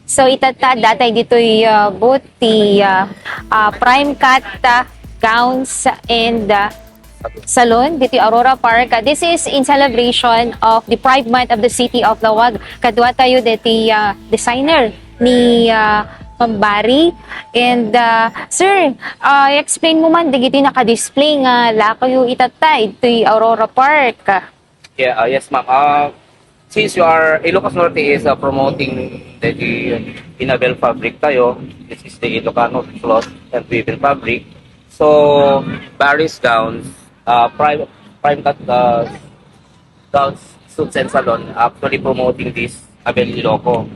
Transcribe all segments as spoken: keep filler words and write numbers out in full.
So, itatta, datay ditoy, ah, booth ti, ah, ah, Prime Cut, ah, Gowns and, ah, Salon ditoy Aurora Park. Ah, this is in celebration of the Pride Month of the City of Laoag. Kadua tayo deti, ah, designer ni, ah, Ma'am Barry. And, ah, sir, ah, explain mo man dagiti naka-display nga lakayo itatta ditoy Aurora Park. Yeah, uh, yes, ma'am. Uh, since you are, Ilocos Norte is uh, promoting the, the Inabel fabric tayo, this is the Ilocano cloth and weaving fabric. So, Barry's Gowns, uh, prime, prime cut uh, gowns, suits and salon, actually promoting this Abel Iloco.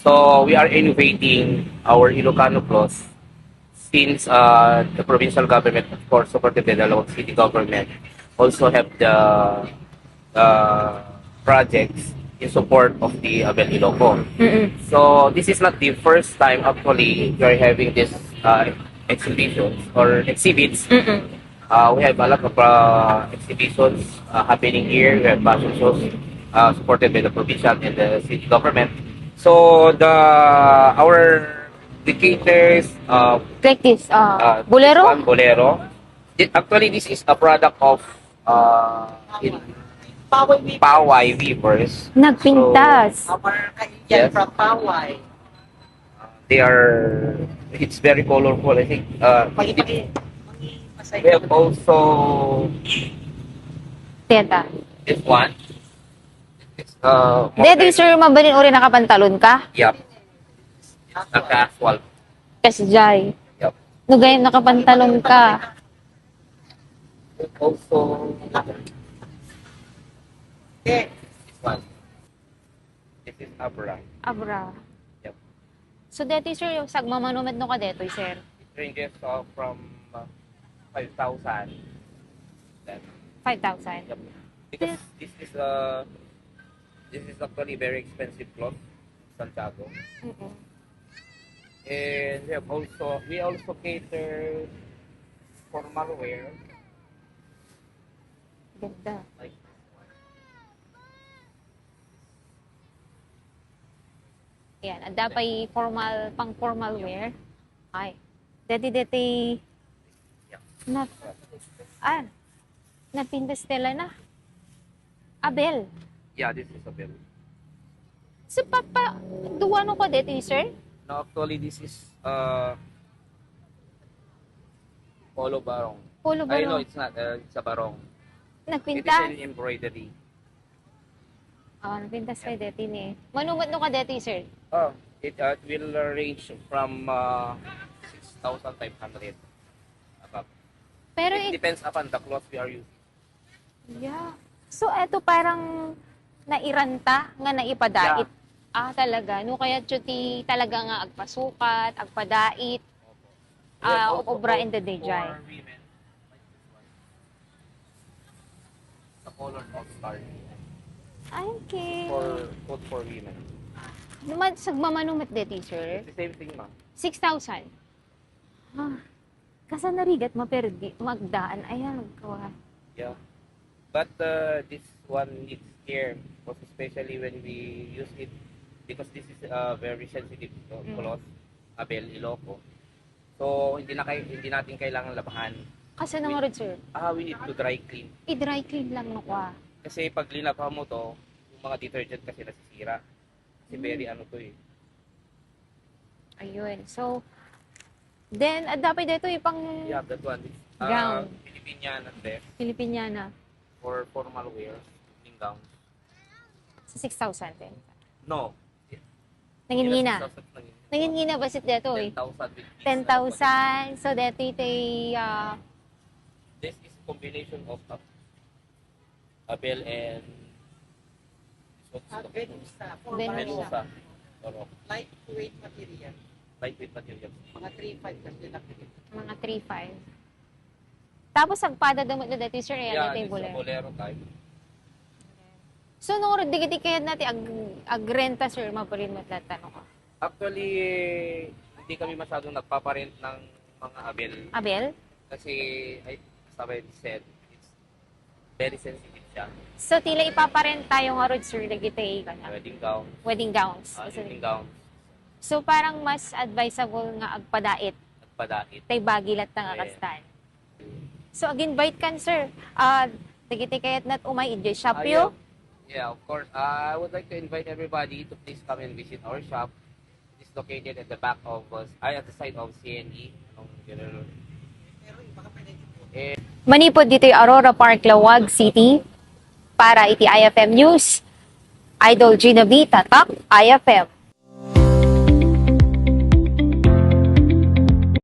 So, we are innovating our Ilocano cloth since uh, the provincial government, of course, supported by the local city government, also have the uh, projects in support of the Abel Iloco. So this is not the first time actually we are having this uh, exhibitions or exhibits. Uh, we have a lot of uh, exhibitions uh, happening here. We have fashion shows uh, supported by the provincial and the city government. So the our educators, uh, Like this, uh, uh, Bolero? This one, Bolero. It, actually, this is a product of uh, in Paway Weavers. Paway Weavers. Nagpintas. Our kaibigan Yes. From Paway. Uh, they are, it's very colorful, I think. Uh, Pag it- pag we have also Teta. This one. It's uh, more Deti, than- sir, mabalin uri nakapantalon ka? Yep. It's a casual. Kasjay. Yep. Nugay nakapantalon ka. Also, Okay. this one. This is Abra. Abra. Yep. So, deti, sir, yung sagmamano met no ka detoy, sir? It ranges uh, from uh, five thousand. Then, Five thousand. Yep. Because this is uh, this is actually very expensive cloth, Santiago. Mm-mm. And we have also we also cater formal wear Ganda. like this one. Yan, adda pay formal, pang formal wear. Ay, deti, deti, Yeah. na, ah, napintas tela na. Abel. Yeah, this is a belt. So, papa, duwa no ka deti, sir? No, actually, this is uh, polo barong. Polo I know barong. It's not. Uh, it's a barong. It is Nagpintas? An embroidery. Ah, napintas kay deti ni. Mano met no ka deti, sir? Oh, it uh, will uh, range from uh, six thousand five hundred above. Pero It it, depends upon the cloth we are using. yeah. So, eto parang nairanta nga naipadait. Ah, talaga. No kaya ti talaga nga agpasukat, agpadait. We have Ah, also obra clothes in the D J I. For women, like this one. The color of star. Ay, okay. For clothes for women. Naman, sagmamano met deti, sir? It's the same thing, ma'am. Six thousand. Ah, kasa narigat maperdi, magdaan. Ayan, kawa. Yeah. But uh, this one needs care, most especially when we use it because this is a very sensitive uh, Mm. cloth, Abel Iloco. So hindi na kay, hindi natin kailangan labahan. Kasa na nga rin, sir? Ah, we need to dry clean. I-dry clean lang no kwa. Kasi pag linabhan mo to, yung mga detergent kasi nasisira. Kasi Mm. very ano to eh. Ayun. So, then, at dapat dito ipang Yeah, that one. Uh, Gown. Filipiniana dress Filipiniana. Or formal wear, evening gowns. Sa six thousand din. No. Nangingina. Six thousand nangingina. Nangingina ba sit dito eh? Ten thousand with this, Ten thousand. So, dito ito'y ah, This is combination of uh, Abel and Ah, Venusa. For Venusa. Venusa. Venusa. Correct. Lightweight material. Lightweight material. Mga three five kasi lang. mga three five. Tapos, agpada damot na dati, sir, eh, Yeah, ano, this is a bolero. bolero type. So, no, digiti kaya natin ag agrenta, sir, mabalin mo lahat, ano ka? Actually, hindi kami masyadong nagpaparent ng mga Abel. Abel? Kasi, ay, as I said, it's very sensitive siya. So, tila ipaparent tayo nga rod, sir, digiti, ano, Wedding gown, wedding gowns. uh, Kasi- evening gown. So, parang mas advisable nga agpadait. Agpadait. Tay bagi latta nga Eh. kastan. So, ag-invite kan, sir. Ah, dagiti kayatna umay, idiay shop yo? Yeah, of course. Uh, I would like to invite everybody to please come and visit our shop. It's located at the back of, uh, ay, at the side of C N E. Anong general? Eh, Manipud ditoy Aurora Park, Laoag City, para iti I F M News, Idol Gina B, Tatak, I F M.